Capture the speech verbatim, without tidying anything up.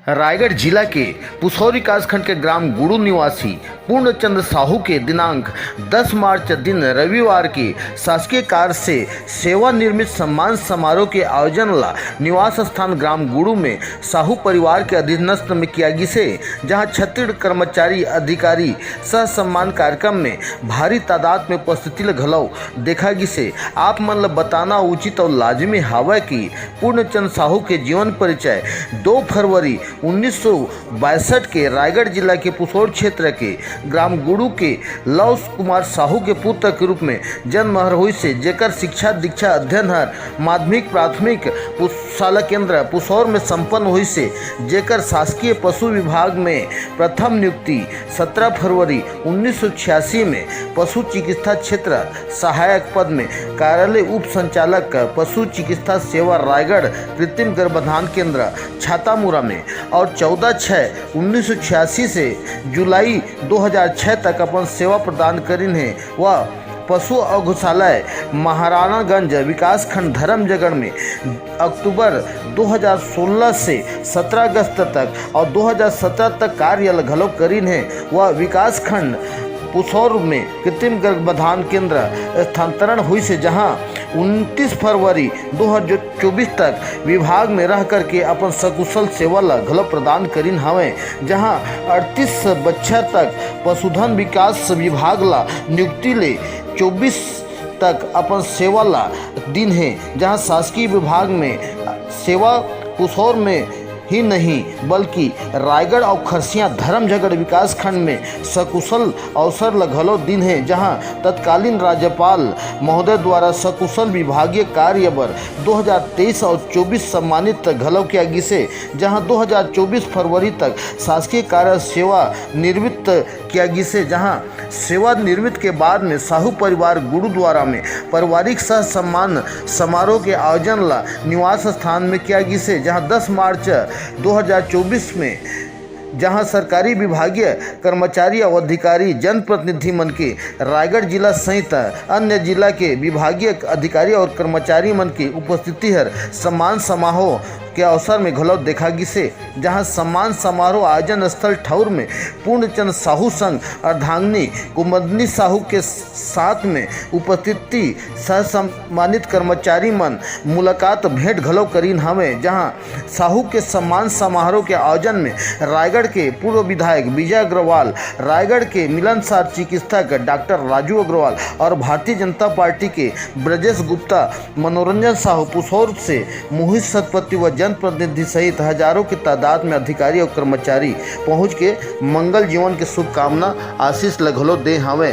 रायगढ़ जिला के पुसौर विकासखंड के ग्राम गुड़ू निवासी पूर्णचंद साहू के दिनांक दस मार्च दिन रविवार के शासकीय कार से सेवा निर्मित सम्मान समारोह के आयोजन ला निवास स्थान ग्राम गुड़ू में साहू परिवार के अधीनस्थ में किया गिसे, जहां छत्तीसगढ़ कर्मचारी अधिकारी सह सम्मान कार्यक्रम में भारी तादाद में उपस्थिति ल घलो देखा गिसे। आप मन ल बताना उचित और लाजमी हावय कि पूर्णचंद साहू के जीवन परिचय दो फरवरी उन्नीस सौ बासठ के रायगढ़ जिला के पुसौर क्षेत्र के ग्राम गुड़ू के लव कुमार साहू के पुत्र के रूप में जन्म हर होइस हे, जेकर शिक्षा दीक्षा अध्ययन हर माध्यमिक प्राथमिक पुस-, शाला केंद्र पुसौर में संपन्न होइस हे, जेकर शासकीय पशु विभाग में प्रथम नियुक्ति सत्रह फरवरी उन्नीस सौ छियासी में पशु चिकित्सा क्षेत्र सहायक पद में कार्यालय उप संचालक पशु चिकित्सा सेवा रायगढ़ कृत्रिम गर्भाधान केंद्र छातामुरा में और चौदह छः उन्नीस सौ छियासी से जुलाई दो हज़ार छः तक अपन सेवा प्रदान करिन हे। वह पशु औषधालय महाराणागंज विकासखंड धर्मजगढ़ में अक्टूबर दो हज़ार सोलह से सत्रह अगस्त तक और दो हज़ार सत्रह तक कार्य ल घलो करिन हे। वह विकासखंड पुसौर में कृत्रिम गर्भाधान केंद्र स्थानांतरण होइस हे, जहां उनतीस फरवरी दो हज़ार चौबीस तक विभाग में रह करके अपन सकुशल सेवा ला घलो प्रदान करिन हवय, जहां अड़तीस बच्छर तक पशुधन विकास विभाग ला नियुक्ति ले चौबीस तक अपन सेवा ला दिन हे, जहां शासकीय विभाग में सेवा पुसौर में ही नहीं बल्कि रायगढ़ और खरसिया धर्मजगढ़ विकासखंड में सकुशल अवसर ल घलो दिन हे, जहां तत्कालीन राज्यपाल महोदय द्वारा सकुशल विभागीय कार्य बर दो हज़ार तेईस और चौबीस सम्मानित घलो किया गिसे, जहां दो हज़ार चौबीस फरवरी तक शासकीय कार्य सेवा निवृत्त किया गिसे, जहां सेवा निवृत्त के बाद में साहू परिवार गुरुद्वारा में पारिवारिक सह सम्मान समारोह के आयोजन ला निवास स्थान में किया गिसे, जहां दस मार्च दो हज़ार चौबीस में जहां सरकारी विभागीय कर्मचारी और अधिकारी, जनप्रतिनिधि मन के रायगढ़ जिला सहित अन्य जिला के विभागीय अधिकारी और कर्मचारी मन के उपस्थिति हर सम्मान समारोह के अवसर में घलो देखा गिसे, जहां सम्मान समारोह आयोजन स्थल ठौर में पूर्णचंद साहू संग अर्धांगिनी कुमदनी साहू के साथ में उपस्थिति सह सम्मानित कर्मचारी मन मुलाकात भेंट घलो करिन हवे, जहां साहू के सम्मान समारोह के आयोजन में रायगढ़ के पूर्व विधायक विजय अग्रवाल, रायगढ़ के मिलनसार चिकित्सक डॉक्टर राजू अग्रवाल और भारतीय जनता पार्टी के ब्रजेश गुप्ता, मनोरंजन साहू पुसौर से मोहित सतपति व जनप्रतिनिधि सहित हजारों की तादाद में अधिकारी और कर्मचारी पहुंच के मंगल जीवन के शुभकामना आशीष ल घलो दे हवे।